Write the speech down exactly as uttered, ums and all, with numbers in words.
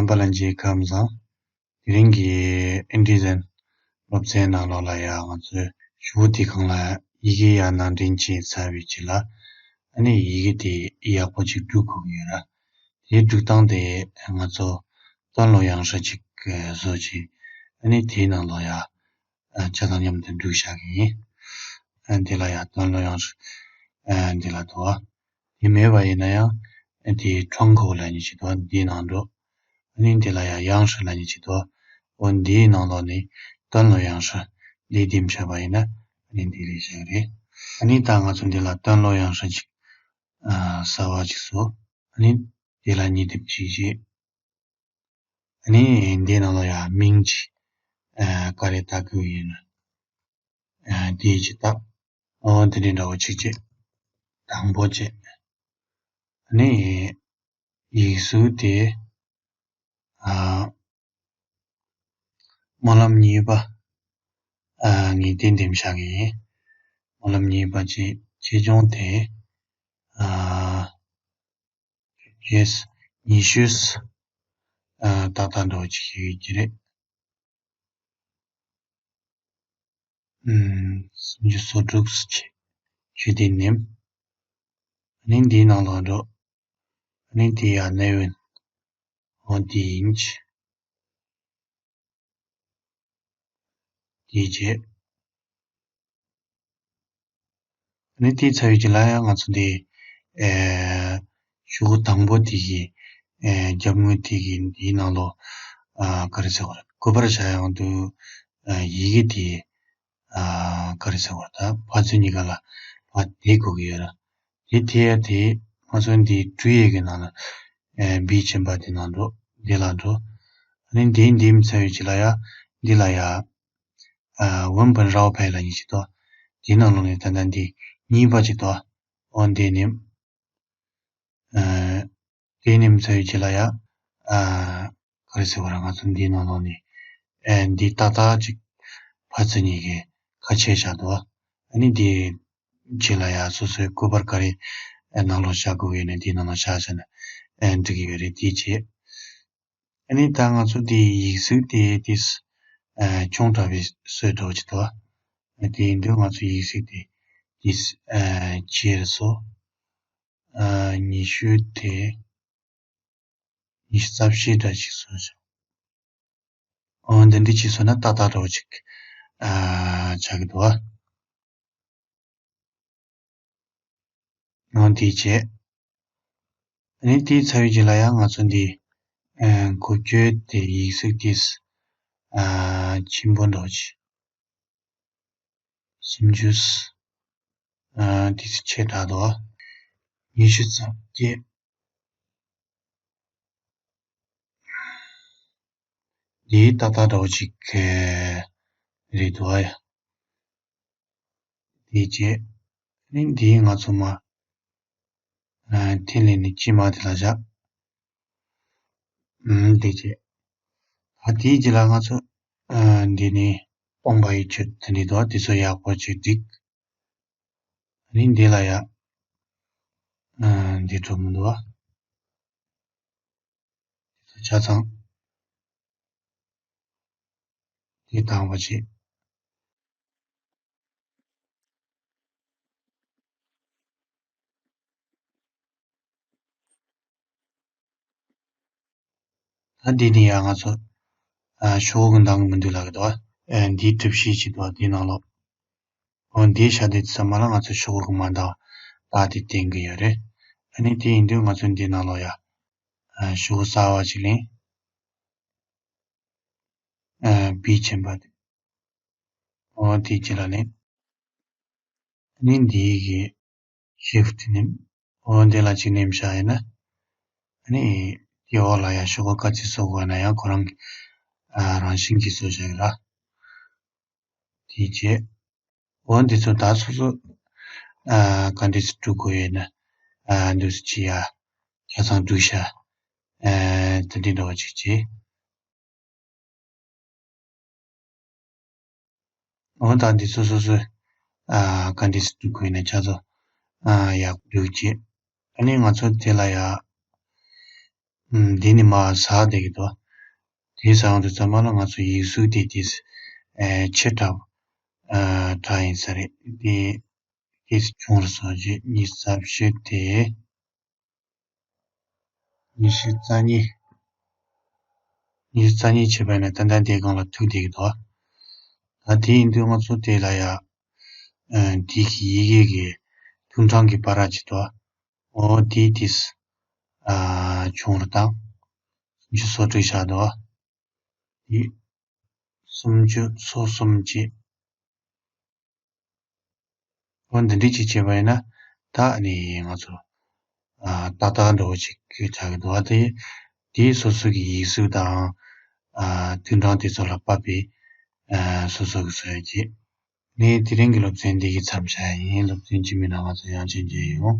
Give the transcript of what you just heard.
པ་ལྷན་རྒྱས་ཁམས་བཟང་། དེ་རིང་གི་ཨིན་ཌི་ཛན་སློབ་ཚན་ནང་ལོགས་ལ་ཡང་ང་ཚོས་ཞུ་བོ་དེ་གང་ལ་ཡི་གེ་ཡང་ནང་འདྲེན་བྱས་ཚར་བའི་རྗེས་ལ། ཨ་ནི་ཡི་གེ་དེ་ཡག་པོ་ཅིག་སྒྲུག་དགོས་ཀྱི་ཡོད་ར། དེའི་སྒྲུག་སྟངས་དེ་ང་ཚོ་ཏོན་ལོ་ཡང་ཧྲི་ཅིག་བཟོ་བྱས། ཨ་ནི་དེའི་ནང་ལོགས་ཡང་ཨ་ཆ་ཚང་མཉམ་དུ་འགྲིག་བཞག་གི་ཡིན། ཨ་འདི་ལ་ཡང་ཏོན་ལོ་ཡང་ཧྲི་ཨ་འདི་ལ་དོ། དེ་མེད་པ་ཡིན་ན་ཡང་ཨ་དེའི་ཁྲོང་ཁོ་ལ་ཉི་ཆི་དོ་འདིའི་ནང་འགྲོ། ཨ་ནི་འདི་ལ་ཡང་ཡང་ཧྲི་ལ་ཉི་ཆི་དོ། འོ་འདིའི་ནང་ལོགས་ནས་ཏོན་ལོ་ཡང་ཧྲི་འདི་འདེམས་བྱས་པ་ཡིན་ན་ཨ་ནི་འདི་ལས་བཞག་རེད། ཨ་ནི་ད་ང་ཚོ་འདི་ལ་ཏོན་ལོ་ཡང་ཧྲི་ཅིག་ཨ་གསར་པ་ཅིག་བཟོ། ཨ་ནི་འདི་ལ་ཉི་དེབ་ཅིག་བྱས། ཨ་ནི་འདི་ནང་ལ་ཡང་མིང་ཅིག་ཨ་ག་རེ་བཏགས་དགོས་ཡིན་ན་ཨ་འདི་ཅིག་བཏགས། འོ་འདི་འདྲ་འདྲ་བོ་ཅིག་བྱས། དང་པོ་བྱས། ཨ་ནི་ཡིག་གཟུགས་དེ་ཨ་སྨོན་ལམ་གཉིས་པ་ཨ་ངས་དེ་འདེམས་བཞག་གི་ཡིན། སྨོན་ལམ་གཉིས་པ་བྱས། ཆེ་ཆུང་དེ་ཨ་བརྒྱད་ཉི་ཤུ་ཨ་ཏག་ཏག་འདྲ་བོ་ཅིག་ཡོད་ཀྱི་རེད། ཨམ་སུམ་ཅུ་སོ་དྲུག་བྱས། ཆུ་དེ་ནེམ། ཨ་ནི་འདིའི་ནང་ལོགས་འགྲོ། ཨ་ནི་དེ་ཡང་ནེ་ཝན། འོ་དེ་ཡིན་གྱི། དེ་བྱས། ཨ་ནི་དེ་ཚར་བའི་རྗེས་ལ་ཡང་ང་ཚོ་འདི་ཨེ་ཤོག་གུ་དང་པོ་དེ་གི་ཨེ་རྒྱབ་ངོས་དེ་གི་འདིའི་ནང་ལོགས་ཨ་ག་རེ་ཟེར་བ་རེད། སྐུ་པར་བཞག་ཡོང་དུས་ཨ་ཡི་གེ་དེ་ཨ་ག་རེ་ཟེར་བ་རེད། ད་ཕར་ཚུར་གཉིས་ཀ་ལ་ཕར་དེ་དགོས་ཀྱི་ཡོད་ར། དེ་དེ་ཡ་དེ་ང་ཚོ་འདི་འབྲུ་ཡི་གེ་ནང་ལ་ཨེ་བི་ཆེན་པ་དེ་ནང་འགྲོ། འདི་ལ་འགྲོ། ཨ་ནི་འདི་འདི་མི་ཚར་བའི་རྗེས་ལ་ཡ་འདི་ལ་ཡ། ཨ་ཝུན་པན་རའོ་ཕའི་ལ་ཉི་ཆི་དོ། དེའི་ནང་ལོགས་ནས་ད་ལྟ་འདི་གཉིས་པ་ཅིག་དོ། འོ་འདི་ནི། ཨ་དེ་ནི་མི་ཚར་བའི་རྗེས་ལ་ཡ། ཨ་ག་རེ་ཟེར་བ་ར། ང་ཚོ་འདིའི་ནང་ལོགས་ནས་ཨ་འདི་ཏག་ཏག་ཅིག་ཕར་ཚུར་གཉིས་ཀས་ཁ་ཕྱེ་བཞག་འདུག་ཨ་ནི་འདི་རྗེས་ལ་ཡ་སོ་སོའི་སྐུ་པར་ག་རེ་ཨ་ནང་ལོགས་བཞག་དགོས་ཡོད་ན་འདིའི་ནང་ལོགས་བཞག་བྱས་ན་ཨ་འགྲིག་གི་ཡོད་རེད། དེ་བྱས། ཨ་ནི་ད་ང་ཚོ་འདི་ཡིག་གཟུགས་དེ་ཏིས་ཨ་ཆུང་དྲགས་པའི་བཟོས་འགྲོ་ཅིག་འདུག་ཨ་དེ་ཡིན་དུས་ང་ཚོ་ཡིག་གཟུགས་དེ་ཏིས་ཨ་ཆེ་རུ་བཟོ། ཨ་ཉི་ཤུ་དེ་ཉི་ཤུ་རྩ་བཞི་འདྲ་ཅིག་བཟོ་ཞིག་འོ་འདི་འདྲ་ཅིག་བཟོས་ན་ཏག་ཏག་འདྲ་བོ་ཅིག་ཨ་ཆགས་ཀྱི་འདུག་ཨ། འོ་དེ་བྱས། ཨ་ནི་དེའི་ཚར་བའི་རྗེས་ལ་ཡང་ང་ཚོ་འདི་ཨ་འགོ་བརྗོད་དེ་ཡིག་གཟུགས་དེ་ཨ་ཆེན་པོ་འདྲ་བོ་ཅིག་སུམ་ཅུ་ཨ་དེ་ཆེ་དྲགས་འདུག་ཉི་ཤུ་རྩ་བརྒྱད། འདི་ཏག་ཏག་འདྲ་བོ་ཅིག་རེད་འདུག་ཨ་ཡ། དེ་རྗེས་ནི་འདི་ང་ཚོ་མ་ཨ་འཐེན་ལེན་ནི་ཅི་མ་དེ་ལ་བཞག་ཨམ་དེ་རྗེས་ད་དེའི་རྗེས་ལ་ང་ཚོ་ཨ་འདི་ནི་སྟོང་པ་ཡི་ཆོས་དེ་འདྲ་འདུག་དེ་ཚོ་ཡག་པོ་ཅིག་བསྒྲིགས། ཨ་ནི་འདི་ལ་ཡ་ཨ་འདི་འགྲོ་མི་འདུག་ཨ། དེ་ཚོ་ཆ་ཚང་དེ་དང་པོ་བྱེད། ད་འདི་ནི་ཡང་ང་ཚོ་ཨ་ཤོག་གུ་འདང་གི་མི་འདུག་ལབ་ཀྱི་འདུག་ཨ། འདིའི་གྲུ་བཞི་ཅིག་འདུག་འདིའི་ནང་ལོགས། འོ་འདིའི་ཤ་དེ་ཚང་མ་ལ་ང་ཚོ་ཤོག་གུ་མ་འདང་བ་དེ་བསྟན་གྱི་ཡོད་རེད། ཨ་ནི་དེ་ཡིན་དུས་ང་ཚོ་འདིའི་ནང་ལོགས་ཡ་ཨ་ཤོག་གུ་གསར་པ་ཅིག་ལེན། ཨ་བི་ཆེན་པ་དེ། འོ་དེ་ཅི་ལ་ལེན། ཨ་ནི་འདིའི་གི་ཤིཕ་ཊི་ནེམ། འོ་འདི་ལ་ཅིག་ནེམ་བཞག་ཡིན་ན། ཨ་ནི་དེ་འོག་ལ་ཡ་ཤོག་གུ་ག་ཚོད་བཟོ་དགོས་ན་ཡང་ཁོ་རང་གི་ཨ་རང་བཞིན་གྱིས་བཟོ་བཞག་གི་ར། དེ་རྗེས། འོ་འདི་ཚོ་ད་སོ་སོ་ཨ་ག་འདྲས་སེ་བསྒྲུག་དགོས་ཡོད་ན་ཨ་འདུག་སེ་ཅི་ཡ་ཆ་ཚང་བསྒྲུགས་ཤ་ཨ་དེ་འདྲས་འདྲ་བོ་ཅིག་བྱེད། འོ་ད་འདི་ཚོ་སོ་སོས་ཨ་ག་འདྲས་སེ་བསྒྲུག་དགོས་ན་ཆ་ཚང་ཨ་ཡག་བསྒྲུགས་བྱེད། ཨ་ནི་ང་ཚོ་དེ་ལ་ཡ་ ཨུམ། འདི་ནི་མར་ཟག་བསྡད་ཀྱི་འདུག་དེ་ཟག་འོང་དུས་ཙམ་པ་ལ་ང་ཚོ་ཡིག་གཟུགས་དེ་དེ་ཨེ་ཆེ་དྲགས་ཨ་དྲགས་ཡིན་ས་རེད། དེ་དེ་བྱུང་རུ་སོང་རྗེས་ཉི་ཤུ་རྩ་བཞི་དེ། ཉི་ཤུ་རྩ་གཉིས། ཉི་ཤུ་རྩ་གཉིས་བྱས་པ་ཡིན་ན་ཏན་ཏན་དེའི་སྒང་ལ་ཐུག་བསྡད་ཀྱི་འདུག་ད་དེ་ཡིན་དུས་ང་ཚོ་དེ་ལ་ཡ། ཨ་དེ་གི་ཡི་གེ་གི་ཐུང་གྲངས་ཀྱི་བར་ར་ཅིག་འདུག་འོ་དེ་དེ་ཨ་བྱུང་རུ་བཏང་། སུམ་ཅུ་སོ་དྲུག་བཞག་འདུག་དེ་སུམ་ཅུ་སོ་གསུམ་བྱས། འོ་འདི་འདྲ་ཅིག་བྱས་པ་ཡིན་ན། ད་ནི་ང་ཚོ་ཨ་ཏག་ཏག་འདྲ་བོ་ཅིག་ཆགས་ཀྱི་འདུག་བ། དེ་དེའི་སོ་སོ་གི་ཡིག་གཟུགས་དང་ཨ་ཐུང་གྲངས་དེ་ཚོ་ལ་དཔག་པའི་ཨ་སོ་སོ་གི་བཟོ་ཡ་བྱས། ངས་དེ་རིང་གི་སློབ་ཚན་འདི་གི་མཚམས་བཞག་ཡིན། སློབ་ཚན་རྗེས་མའི་ནང་ང་ཚོ་ཡང་ཅིག་མཇལ་ཡོང་།